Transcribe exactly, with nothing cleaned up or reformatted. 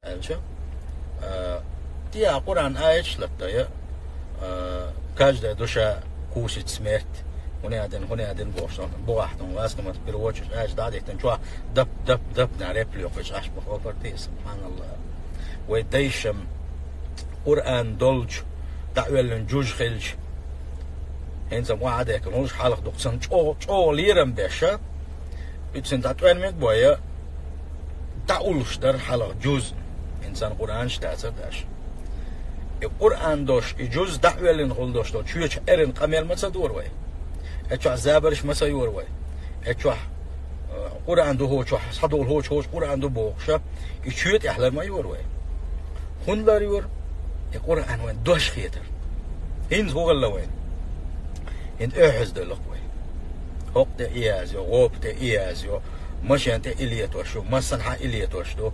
Аьлча, а, тӀе а Къуръан аяташ латтая, а, каждая душа кусит смерть. ХӀуне а дин, хӀуне а дин бохуш сан, бухахтун васнамат переводчаш аьлча дӀа а деттан чохь дап, дап, дап, на реп лоькхуш Ӏаш бахо партий, субханаллах. Вай дайшам Къуръан долчу, дӀаоьллина жуж хилча, хӀинца ма Ӏа дехкина, хӀуш хьалха дукха сан чӀогӀа, чӀогӀа лерам беша, уьцин дӀа тӀоьрмиг боя, дӀауллуш дара хьалха жуз, инсан Къуръанаш дацар даш. И Къуръан дош, и жуз дӀаоьллина хӀума дош долу чоьчу эрна къамел ма ца дора вай. Э чохь забарш ма ца йора вай. Э чохь, э, Къуръан ду хӀочохь, схьадолу хӀочу хӀочу Къуръан ду бохуша, и чоь тӀехь лар ма йора вай. ХӀунда лар йора? И Къуръан вайн дош хетар. ХӀинца хӀу гӀалла вайн? ХӀинца оьхьаза делахь вай. ХӀокху тӀе и язйо, гӀопа тӀе и язйо, машен тӀе и летош ю, массанхьа и летош ду.